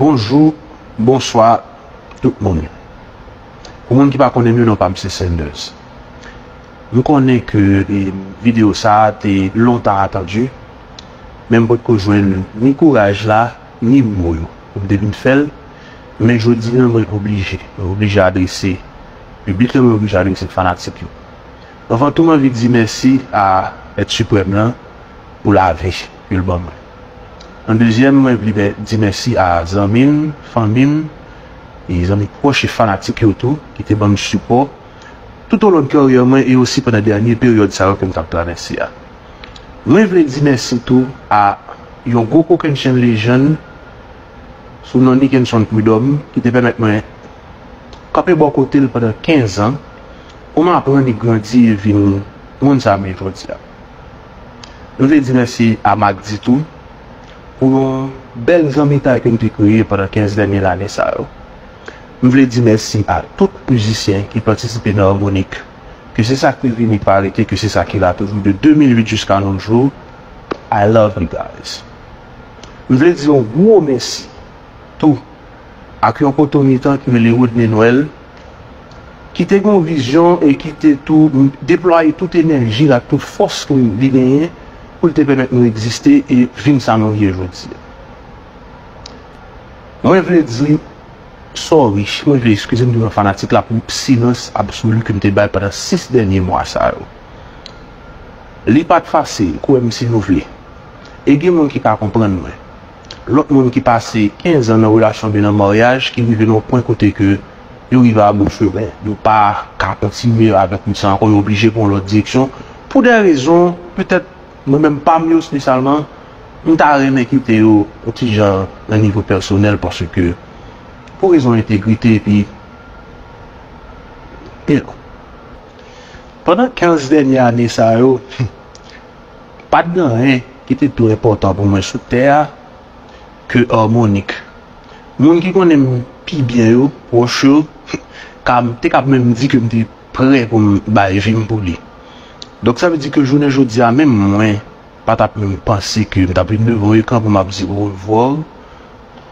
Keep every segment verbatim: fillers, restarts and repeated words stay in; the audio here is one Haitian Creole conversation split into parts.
Bonjou, bonswa tout moun. Pou moun ki pa konnen m, non pa m se Sanders. M konnen ke, e, videyo sa a te lontan atandi, men m potko jwenn ni kouraj la, ni mo yo pou m te vin fè l. Men jodi a, mwen oblije, mwen oblije adrese piblik lan, mwen oblije adrese fanatik yo. Anvan tou, mwen anvi di mèsi a Èt Siprèm lan pou lavi ke l ban mwen. An dezyèm, mwen vle di mèsi a zanmi m, fanmi m, e zanmi pwòch e fanatik yo tou ki te ban m sipò toutolong karyè mwen e osi pandan dènye peryòd sa yo ke m t ap travèse a. Mwen vle di mèsi tou a yon gwo kokennchenn lejann sou non Nickenson Prud'homme ki te pèmèt mwen kanpe bò kote l pandan kenz an pou m aprann e grandi e vin moun sa m ye jodi a. M vle di mèsi a Mac D tou pou yon bèl zanmitay ke m te kreye pandan kenz dènye lane sa yo. M vle di mèsi a tout mizisyen ki patisipe nan Harmonik, ke se sa k te vini pa rete, ke se sa ki la toujou de de mil uit jiska nos jours. I love you guys. M vle di yon gwo mèsi tou ak yon potomitan ki rele Rodney Noël, ki te gen yon vizyon e ki te tou deplwaye tout enèji l ak tout fòs ke li genyen pou l te pèmèt nou egziste e vin sa nou ye jodi a. Mwen vle di sorry, mwen vle eskize m devan fanatik la pou silans absoli ke m te bay pandan sis dènye mwa sa yo. Li pa t fasil, kwè m si nou vle. E gen moun ki ka konprann mwen. Lòt moun ki pase kenz an nan relasyon oubyen nan maryaj, ki rive nan yon pwen kote ke yo rive a bout chemen, yo pa ka kontinye avèk wout sa ankò, yo oblije pran yon lòt direksyon. Pou de rezon, petèt, mwen menm pa m yo espesyalman, m ta renmen kite yo yon ti jan nan nivo pèsonèl, paske pou rezon entegrite, epi, you know. Pandan kenz dènye ane sa yo, pa t gen anyen ki te twò enpòtan pou mwen sou tè a ke Harmonik. Moun ki konnen m pi byen yo, pwòch yo, ka, te ka menm di ke m te prè pou m bay vi m pou li. Donk, sa vle di ke jounen jodi a, menm mwen pa t ap menm panse ke m t ap vin devan yon ekran pou m ap di orevwa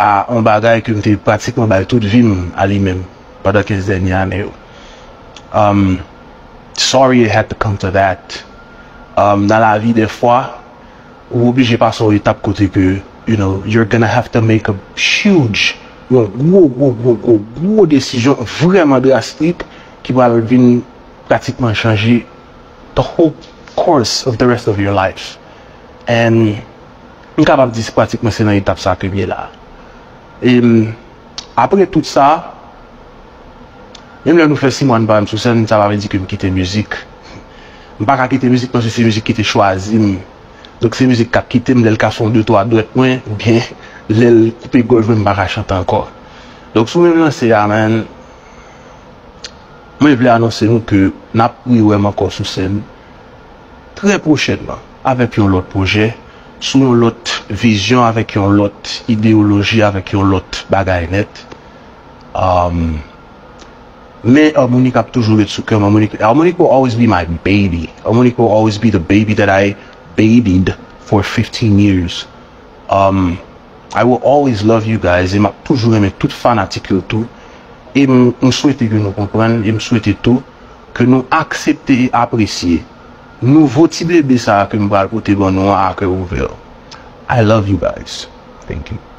a yon bagay ke m te pratikman bay tout vi m a li menm pandan kenz dènye ane yo. Um, sorry it had to come to that. Um, nan lavi, dèfwa, ou oblije pase yon etap kote ke, you know, you're gonna have to make a huge, yon gwo, gwo, gwo, gwo, gwo desizyon vrèman drastik ki pral vin pratikman chanje the whole course of the rest of your life. And m kapab di se pratikman se nan etap sa ke m ye la. E m, apre tout sa, menm lè nou fè sis mwa n pa menm sou sèn, sa pa vle di ke m kite mizik. M pa ka kite mizik paske se mizik ki te chwazi m. Donk se mizik k ap kite m lè l kase yon de twa dwèt mwen, oubyen lè l koupe gòj mwen, m pa ka chante ankò. Donk sou menm lanse a, man, mwen vle anonse nou ke n ap rewè m ankò sou sèn trè pwochènman avèk yon lòt pwojè, sou yon lòt vizyon, avèk yon lòt ideyoloji, avèk yon lòt bagay nèt. Um, men Harmonik ap toujou ret sou kè m. Harmonik, Harmonik will always be my baby. Harmonik will always be the baby that I babied for fifteen years. Um, I will always love you guys. E m ap toujou renmen tout fanatik yo tou. E m, m swete ke nou konprann. E m swete tou ke nou aksepte e apresye nouvo ti bebe sa a ke m pral pote ban nou an a kè ouvè. I love you guys. Thank you.